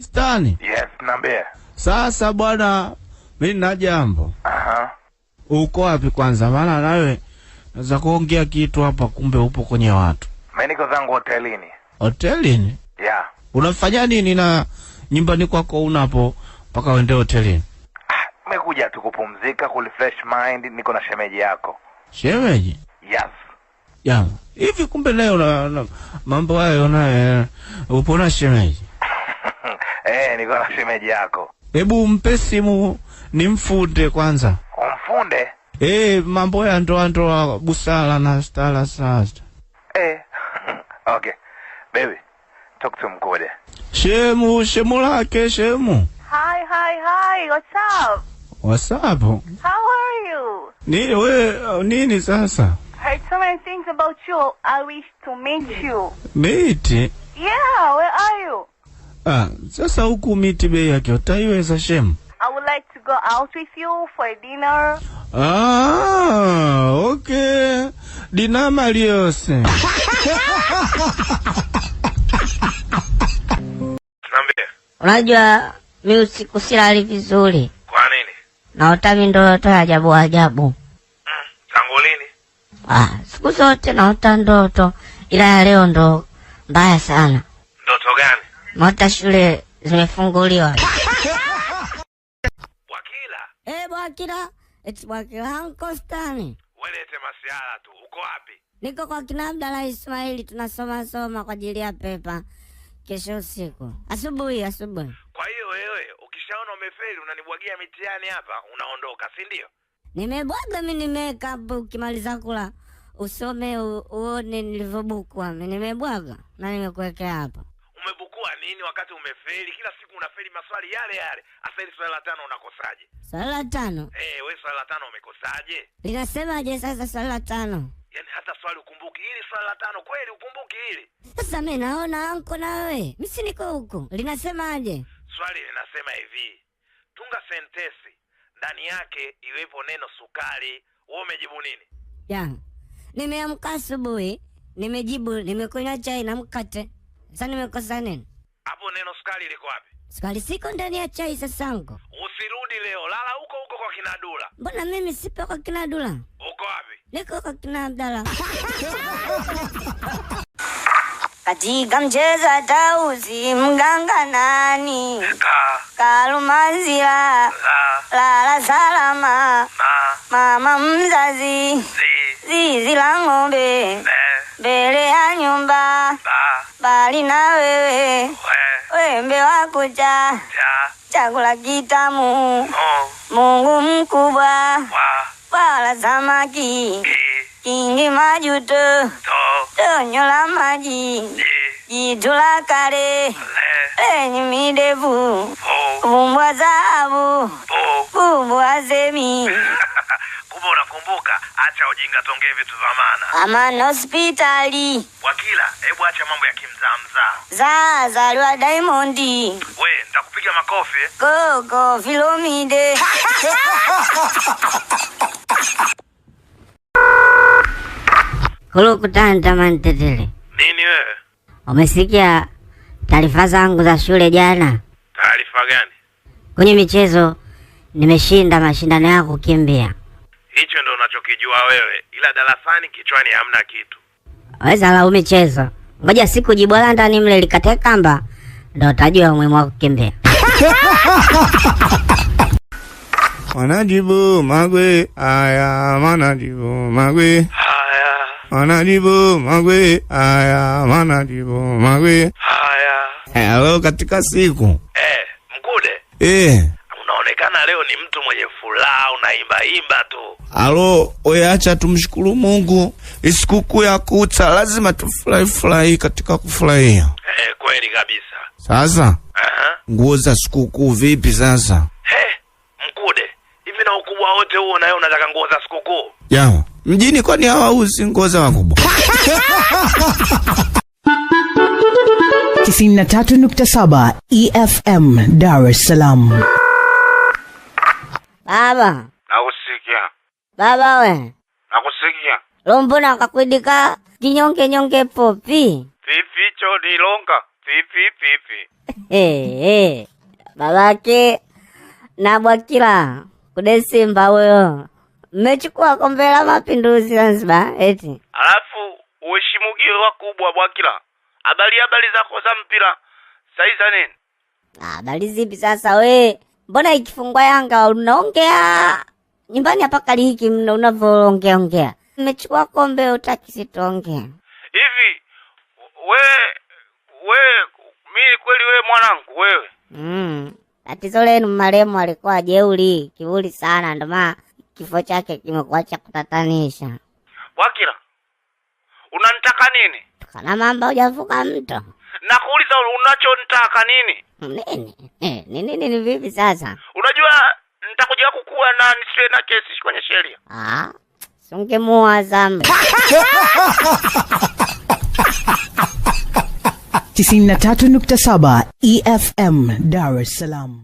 Stani. Yes, niambie. Sasa bwana, mimi nina jambo. Aha. Uko wapi kwanza? Maana nawe naweza kuongea kitu hapa, kumbe upo kwenye watu. Mimi niko zangu hotelini. Hotelini? Yeah. Unafanya nini na nyumbani kwako unapo mpaka uende hotelini? Nimekuja tu kupumzika, ku refresh mind, niko na shemeji yako. Shemeji? Yes. Ya. Hivi kumbe leo na mambo hayo naye upo na shemeji? Eh, niko na shemeji yako. Hebu mpe simu nimfunde kwanza. Umfunde? Eh, mambo ya ndoa ndoa, busara na stara sasa. Eh. Okay. Baby, talk to Mkude. Shemu, shemu lake shemu. Hi, hi, hi. What's up? What's up? How are you? Nini we nini sasa? Heard so many things about you. I wish to meet you. Miti? Yeah, where are you? Ah, sasa huku miti bei yake utaiweza shemu? I would like to go out with you for dinner. Ah, okay. Dinama liose. Niambie. Unajua mi usiku silali vizuri, Kwa nini? naota mindoto ya ajabu ajabu. Tangu lini? Ah, siku zote naota ndoto, ila ya leo ndo mbaya sana. Ndoto gani? Naota shule zimefunguliwa. Bwakila. Eh, Bwakila, it's Bwakila Uncle Stani. Welete masiara tu. Uko wapi? Niko kwa kina Abdala Ismaili tunasoma soma kwa ajili ya pepa kesho usiku. Asubuhi, asubuhi. Kwa hiyo wewe ukishaona umefeli unanibwagia mitihani hapa, unaondoka, si ndio? Nimebwaga mi nimeweka hapo, ukimaliza kula usome uone nilivyobukwa. Mi nimebwaga na nimekuwekea hapa. Umebukua nini wakati umefeli? Kila siku unafeli maswali yale yale. Asa hili swali la tano unakosaje? Swali la tano Eh, wewe swali la tano umekosaje? linasemaje sasa? Swali la tano Yaani hata swali ukumbuki hili swali la tano kweli ukumbuki hili? sasa mi naona anko na wewe, mi si niko huku. Linasemaje? Swali linasema hivi: tunga sentesi ndani yake iwepo neno sukari. Wewe umejibu nini? Ya, nimeamka asubuhi, nimejibu nimekunywa chai na mkate. Sasa nimekosa nini? Hapo neno sukari liko wapi? Sukari siko ndani ya chai. Sasa anko, Usirudi leo, lala huko huko kwa kina Dula. mbona mimi sipo kwa kina Dula? Uko wapi? Niko kwa kina Abdala. Katika mchezo wa tausi mganga nani? Ka Kalumazila la lala salama ma mama mzazi zi zizi la ng'ombe ne mbele ya nyumba ba bali na wewe we wembe wa kucha cha chakula kitamu mo Mungu mkubwa wa wala samaki ki kingi majuto to tonyo la maji ji jitu la kale le lenye midevu vo vumbwa dhahabu bo. vumbwa zemi Kumbe unakumbuka. Acha ujinga, tuongee vitu vya maana. amana hospitali Wakila, hebu acha mambo ya kimzaamzaa. za zaliwa Diamondi We, nitakupiga makofi. koko filomide. Kulukutanta mantetele, Nini wewe? umesikia taarifa zangu za shule jana? Taarifa gani? Kwenye michezo nimeshinda mashindano ya kukimbia. Hicho ndo unachokijua wewe, ila darasani kichwani hamna kitu. Weza lau michezo, ngoja siku jibwala ndani mle likate kamba, ndo utajua umuhimu wa kukimbia. Wanajibu magwe aya, wanajibu magwe, Haya wanajibu magwe aya, wanajibu magwe. haya. Hello, katika siku Eh, Mkude, eh, unaonekana leo ni mtu mwenye furaha, unaimbaimba tu. alo oye, acha tumshukuru Mungu, sikukuu ya kucha lazima tufurahi furahi katika kufurahia. Eh, kweli kabisa. Sasa Aha. nguo za sikukuu vipi sasa? He, Mkude, hivi na ukubwa wote huo na wewe unataka nguo za sikukuu? Jawa mjini kwani hawauzi nguo za wakubwa? 93.7 EFM Dar es Salaam. Baba, Nakusikia, baba we, nakusikia. lombona kakwidika kinyonge nyonge popi. Vificho nilonga. Vipi vipi? Hey, hey. Babake na Bwakila kudesimba huyo, mmechukua kombe la mapinduzi Zanzibar eti? Alafu uheshimugie wakubwa Bwakila. Habari habari zako za mpira saiza nini? Habari zipi sasa we? Mbona ikifungwa Yanga unaongea nyumbani hapa kalihiki mno unavyoongea ongea. Mmechukua kombe utaki situongea. Hivi we we mi kweli we mwanangu wewe. Tatizo lenu marehemu alikuwa jeuri, kiburi sana, ndo maana kifo chake kimekuwa cha kutatanisha. Bwakila, unanitaka nini? Tukana mamba hujavuka mto. Nakuuliza unachonitaka nini? Nini? Ni nini ni vipi sasa? Unajua nitakuja kukua na nisiwe na kesi kwenye sheria. Ah, sungemuua zambi. 93.7 EFM Dar es Salaam.